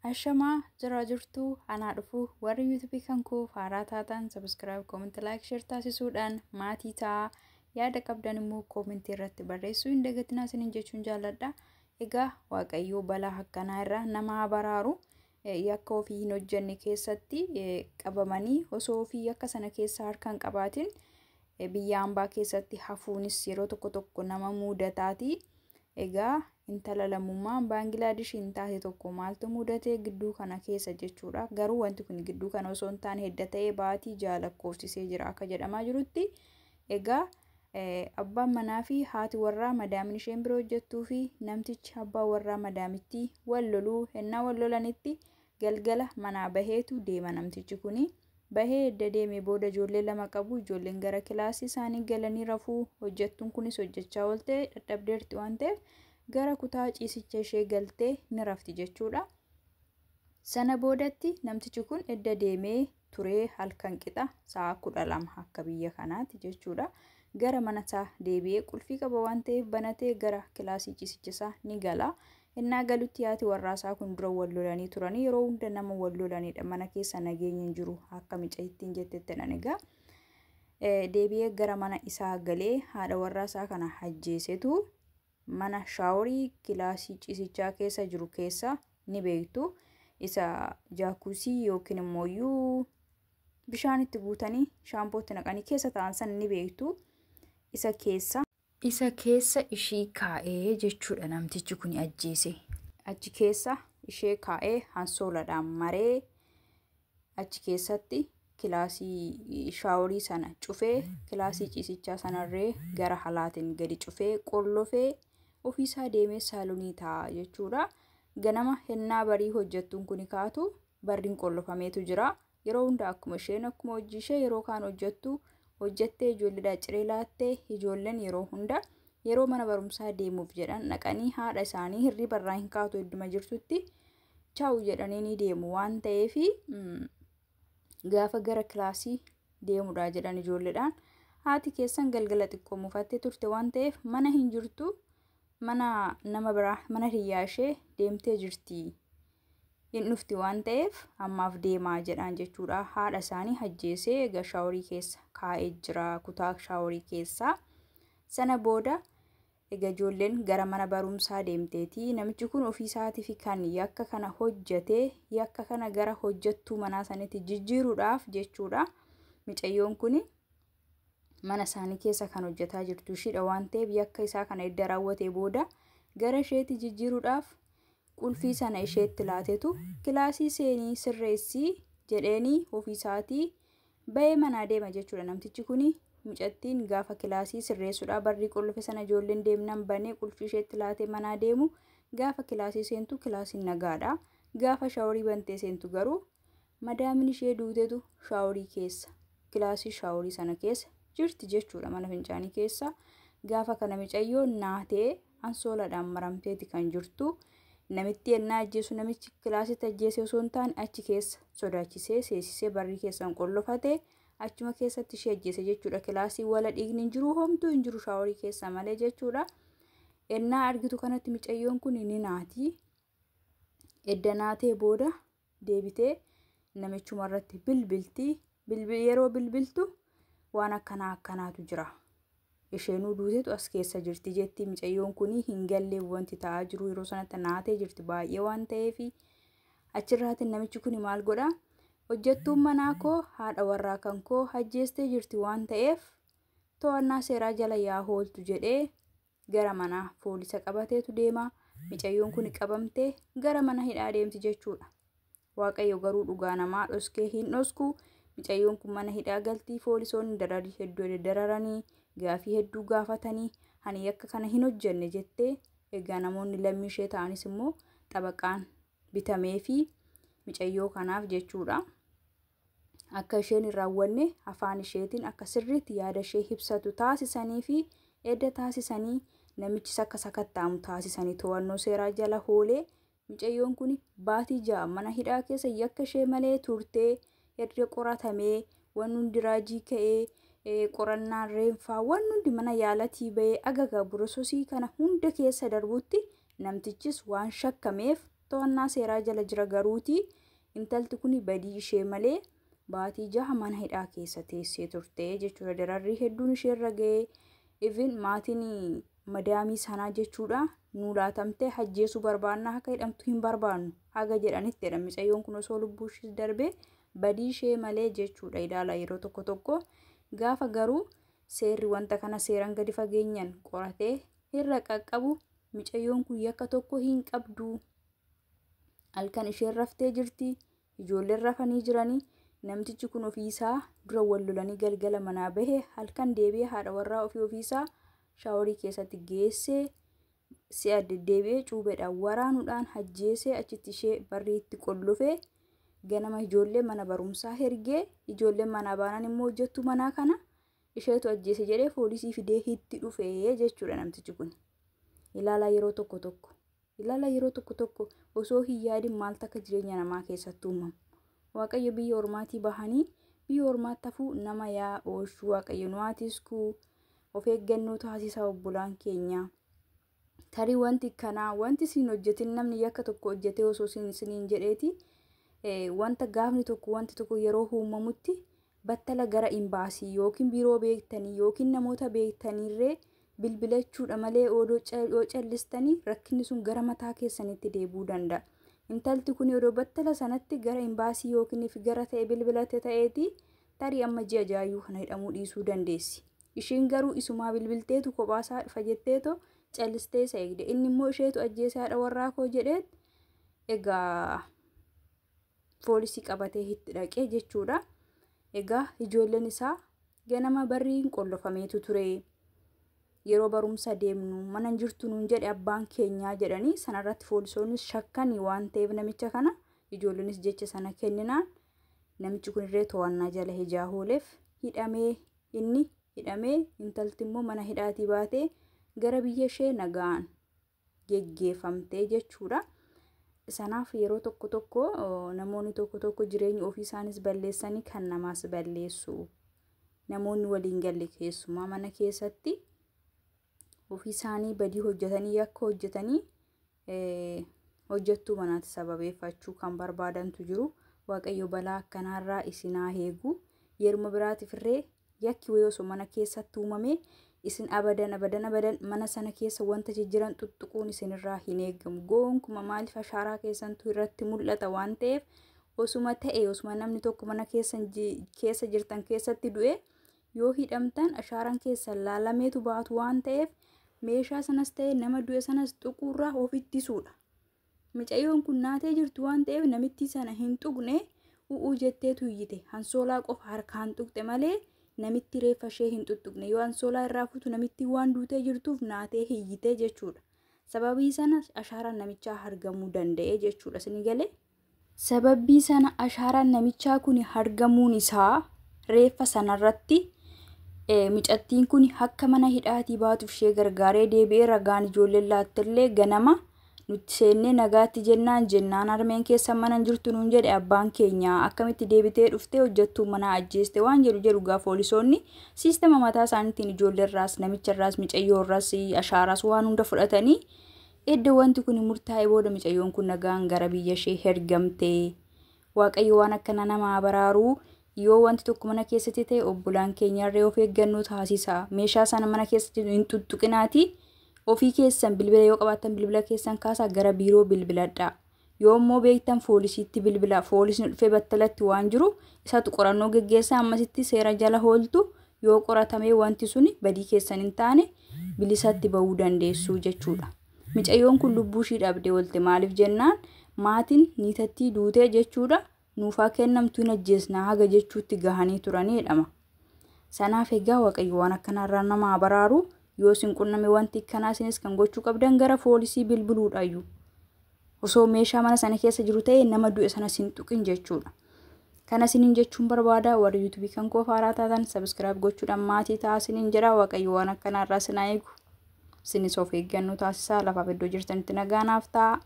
Ashamaa jira jirtuu anaa dhufuu warri yuutuubii kan koo haaraa taatan subscribe, comment, like, share taasisuudhaan maatii ta'aa. Yaada qabdan immoo koomentii irratti barreessuu hin dagatinaa isiniin jechuun jaalladha. Egaa Waaqayyoo balaa akkanaa irraa nama haa baraaru. Yakka ofii hin hojjenne keessatti qabamanii osoo ofii yakka sana keessa harka hin qabaatin biyya hambaa keessatti hafuunis yeroo tokko tokko nama mudataati. Egaa intala lammummaan Baangilaadesh hin taate tokko maaltu mudate gidduu kana keessa jechuudha. Garuu wanti kun gidduu kana osoo hin taane hedda ta'ee baatii 6 lakkoofsisee jira akka jedhamaa jirutti. Egaa abbaan manaa fi haati warraa madaamin isheen bira hojjettuu fi namtichi abbaa warraa madaamittii wal loluu hennaa wal lolanitti galgala manaa baheetu deema namtichi kuni. Bahee edda deemee booda ijoollee 2 qabu. Ijoolleen gara kilaasii isaanii galanii rafuu. Hojjettuun kunis hojjechaa ooltee dadhabdeerti waan ta'eef gara kutaa ciisicha ishee galtee ni rafti jechuudha. Sana boodatti namtichi kun edda deemee turee halkan qixa sa'a 12 akka biyya kanaatti jechuudha. Gara mana isaa deebi'ee qulfii qaba waan ta'eef banatee gara kilaasii ciisicha isaa ni gala. Innaa galutti haati warraa isaa kun dura wal lolanii turanii yeroo hunda nama wal lolanidha. Mana keessa nageenyi hin jiru akka micayittiin jettettidhan egaa. Deebi'ee gara mana isaa galee haadha warraa isaa kana ajjeesetu mana shaaworii kilaasii ciisichaa keessa jiru keessa ni beektu. Isa jaakuusii yookiin immoo bishaan itti guutanii shaampootti naqanii keessa ta'an san ni beektu. Isa keessa. Isa keessa ishii kaa'ee jechuudha namtichi kun ajjeese. Achi keessa ishee kaa'ee hansooladhaan maree achi keessatti kilaasii shaaworii sana cufee kilaasii ciisichaa sanarree gara halaatiin gadi cufee qollofee ofiisaa deemee saalonii taa'a jechuudha. Ganama hennaa barii hojjettuun kun kaatu barriin qollofameetu jira. Yeroo hunda akkuma isheen akkuma hojii ishee yeroo kaan hojjettu hojjettee ijoolleedhaa ciree laattee ijoolleen yeroo hunda yeroo mana barumsaa deemuuf jedhan dhaqanii haadha isaanii hirriba irraa hin kaatu hedduma jirtutti chaawu jedhanii ni deemu waan ta'eef gaafa gara kilaasii deemudha jedhan ijoolleedhaan haati keessan galgala xiqqoo mufattee turte waan ta'eef mana hin jirtu mana nama biraa mana hiriyaa ishee deemtee jirti. Hin dhufti waan ta'eef ammaaf deemaa jedhaan jechuudha. Haadha isaanii ajjeesee egaa shaaworii keessa kaa'ee jira kutaa shaaworii keessa. Sana booda egaa ijoolleen gara mana barumsaa deemteeti. Namichi kun ofii isaatiif kan yakka kana hojjetee yakka kana gara hojjettuu manaa sanitti jijjiiruudhaaf jechuudha. Micayyoon kun mana isaanii keessa kan hojjetaa jirtu ishiidha waan ta'eef yakka isaa kana edda raawwatee booda gara isheetti jijjiiruudhaaf qulfii sana isheetti laatetu kilaasii seenii sirreessii jedheenii ofiisaatii bahee manaa deema jechuudha. Namtichi kuni mucattiin gaafa kilaasii sirreessuudhaa barrii qulfe sana ijoolleen deemnaan banee qulfii isheetti laatee manaa deemu gaafa kilaasii seentu kilaasiin nagaadha. Gaafa shaaworii bantee seentu garuu madaamin ishee duutetu shaaworii keessa kilaasii shaaworii sana keessa jirti jechuudha mana fincaanii keessa. Gaafa kana micayyoon naatee ansooladhaan maramteeti kan jirtu. Namitti ennaa ajjeesu namichi kilaasitti ajjeese osoo hin taane achi keessa sodaachisee seesisee barrii keessan qollofate achuma keessatti ishee ajjeese jechuudha. Kilaasii wala dhiigni hin jiru homtuu hin jiru shaaworii keessa malee jechuudha. Ennaa argitu kanatti micayyoon kun ni naati. Edda naatee booda deebitee namichuma irratti bilbilti. Yeroo bilbiltu waan akkanaa akkanaatu jira. Isheenuu duutetu as keessa jirti jetti micayyoon kun hin galle wanti ta'aa jiru yeroo sanatti naatee jirti baay'ee waan ta'eef achirraatiin namichi kun maal godhaa hojjettuun manaa koo haadha warraa kan koo ajjeestee jirti waan ta'eef to'annaa seeraa jala yaa hooltu jedhee gara manaa poolisa qabateetu deema. Micayyoon kun qabamtee gara mana hidhaa deemti jechuudha. Waaqayyo garuu dhugaa namaa dhoskee hin dhosku. Micayyoon kun mana hidhaa galtii poolisoonni dararii hedduu dararanii gaafii hedduu gaafatanii ani yakka kana hin hojjenne jettee egaa namoonni lammii ishee ta'anis immoo xabaqaan bitamee fi micayyoo kanaaf jechuudha. Akka isheen hin raawwanne afaan isheetiin akka sirriitti yaada ishee ibsatu taasisanii fi edda taasisanii namichis akka sakatta'amu taasisanii to'annoo seeraa jala hoolee micayyoon kun baatii 6 mana hidhaa keessa yakka ishee malee turtee erga qoratamee waan hundi raajii ka'ee qorannaan reenfaa waan hundi mana yaalatii bahee agaga burososii kana hunda keessa darbutti namtichis waan shakkameef To'annaa seeraa jala jira garuuti intalti kun badii ishee malee baatii 6 mana hidhaa keessa teessee turte jechuudha. Dararri hedduun isheerra ga'ee even maatiin madaamii sanaa jechuudha nu laatamtee ajjeesuu barbaannaa akka hidhamtu hin barbaannu haga jedhanitti jedha. Mucayyoon kun osoo lubbuu ishee darbee badii ishee malee jechuudha. Ilaala yeroo tokko tokko gaafa garuu seerri wanta kana seeraan gadi fageenyaan qoratee irra qaqqabu mucayyoon kun yakka tokko hin qabdu. Halkan isheen raftee jirti, ijoolleen rafanii jiranii, namtichi kun ofiisaa dura wal lolanii galgala manaa bahe halkan deebi'ee haadha warraa ofii ofiisaa shaaworii keessatti geessee si'a deddeebi'ee cuubeedhaan waraanuudhaan ajjeesee achitti ishee barriitti qollofee ganama ijoollee mana barumsaa ergee ijoolleen manaa baanaan immoo hojjettu manaa kana isheetu ajjeese jedhee poolisii fidee itti dhufee jechuudha namtichi kun. Ilaalaa yeroo tokko tokko. Ilaala yeroo tokko tokko osoo hin yaadin maaltu akka jireenya namaa keessatti uumamu. Waaqayyo biyya ormaatii bahanii biyya ormaatti hafuu nama yaa oolchu. Waaqayyo nu haa tiskuu. Of eeggannoo taasisaa obbolaan keenya. Tarii wanti kanaa wanti isin hojjetin namni yakka tokko hojjetee osoo isiniin jedheeti wanta gaafni tokko wanti tokko yeroo uumamutti battala gara imbaasii yookiin biiroo beektanii yookiin namoota beektaniirree bilbilachuudha malee yoo callistanii rakkinni sun gara mataa keessanitti deebi'uu danda'a. Intalti kun yeroo battala sanatti gara imbaasii yookiin gara ta'e bilbilate ta'eeti tarii amma ji'a jaayyuu kana hidhamuu dhiisuu dandeessi. Ishiin garuu isumaa bilbilteetu kophaasaa dhufa jetteetoo callistee isa eegde. Inni immoo isheetu ajjeese haadha warraa koo jedheet egaa poolisii qabatee itti dhaqee jechuudha. Egaa ijoolleen isaa ganama barriin qollofameetu ture. Yeroo barumsa deemnu mana jirtu nuun jedhe abbaan keenyaa jedhanii sanarratti poolisoonnis shakkanii waan ta'eef namicha kana ijoolleenis jecha sana kenninaan namichi kunillee to'annaa jala hijaa ooleef hidhamee inni hidhamee intalti immoo mana hidhaatii baatee gara biyya ishee nagaan geggeeffamtee jechuudha. Sanaaf yeroo tokko tokko namoonni tokko tokko jireenya ofii isaanis balleessanii kan namaas balleessu. Namoonni waliin galle keessumaa mana keessatti ofii isaanii badii hojjetanii yakka hojjetanii hojjettuu manaatti sababeeffachuu kan barbaadantu jiru. Waaqayyo balaa akkanaarraa isin haa eegu. Yeruma biraatiif illee yakki wayii osoo mana keessatti uumame isin abadan abadan abadan mana sana keessa wanta jijjiiran tuttuquun isinirraa hin eegamu. Gonkumaa maaliif ashaaraa keessantu irratti mul'ata waan ta'eef osuma ta'e osuma namni tokko mana keessa jirtan keessatti du'e yoo hidhamtan ashaaraan keessan laalameetu baatu waan ta'eef meeshaa sanas ta'e nama du'e sanas tuquurraa of ittisuudha. Mucayyoon kun naatee jirtu waan ta'eef namitti sana hin tuqne u'uu jetteetu iyyite. Hansoolaa qofa harkaan tuqxe malee namitti reeffa ishee hin tuttuqne. Yoo hansoolaa irraa fuutu namitti waan duutee jirtuuf naatee hiyyite jechuudha. Sababii sana ashaaraan namichaa argamuu danda'e jechuudha. Isin galee? Sababii sana ashaaraan namichaa kun argamuun isaa reeffa sanarratti mucattiin kun akka mana hidhaatii baatuuf ishee gargaaree deebi'ee ragaan ijoolleen laattillee ganama nutti seennee nagaatti jennaan harmeen keessa mana jirtu nuun jedhe abbaan keenya akkamitti deebitee dhuftee hojjettuu mana ajjeeste waan jedhu jedhu gaa poolisoonni siistema mataa isaaniitiin ijoolleerraas namicharraas mucayyoorraas ashaaraas waan hunda fudhatanii edda wanti kun murtaa'ee booda mucayyoon kun nagaan gara biyya ishee ergamte. Waaqayyo waan akkana nama baraaruu. Yoo wanti tokko mana keessatti ta'e obbolaan keenyarree of eeggannoo taasisa. Meeshaa sana mana keessatti hin tuttuqinaati. Ofii keessan bilbila yoo qabaattan bilbila keessan kaasaa gara biiroo bilbiladhaa. Yoo immoo beektan poolisiitti bilbila. Poolisni dhufee battalatti waan jiru isatu qorannoo geggeessaa ammasitti seera jala ooltu yoo qoratamee wanti suni badii keessan hin taane bilisatti bahuu dandeessu jechuudha. Mucayyoon kun lubbuu ishii dhabdee oolte maaliif jennaan maatiin niitattii duutee jechuudha. Nuufaa kennamtu hin ajjeesnaa haga jechuutti gahanii turanii jedhama. Sanaaf egaa Waaqayyo waan akkanaarraa nama baraaru. Yoo isin qunname wanti akkanaa isinis kan gochuu qabdan gara poolisii bilbiluudhaayyuu. Osoo meeshaa mana sana keessa jiru ta'e nama du'e sana sin tuqin jechuudha. Kana isiniin jechuun barbaada. Warri yuutuubii kan koo haaraa taatan sabiskiraayib gochuudhaan maatii ta'aa isiniin jedha. Waaqayyo waan akkanaarraa isin haa eegu. Isinis of eeggannoo taasisaa. Lafaaf iddoo jirtanitti nagaa naaf ta'a.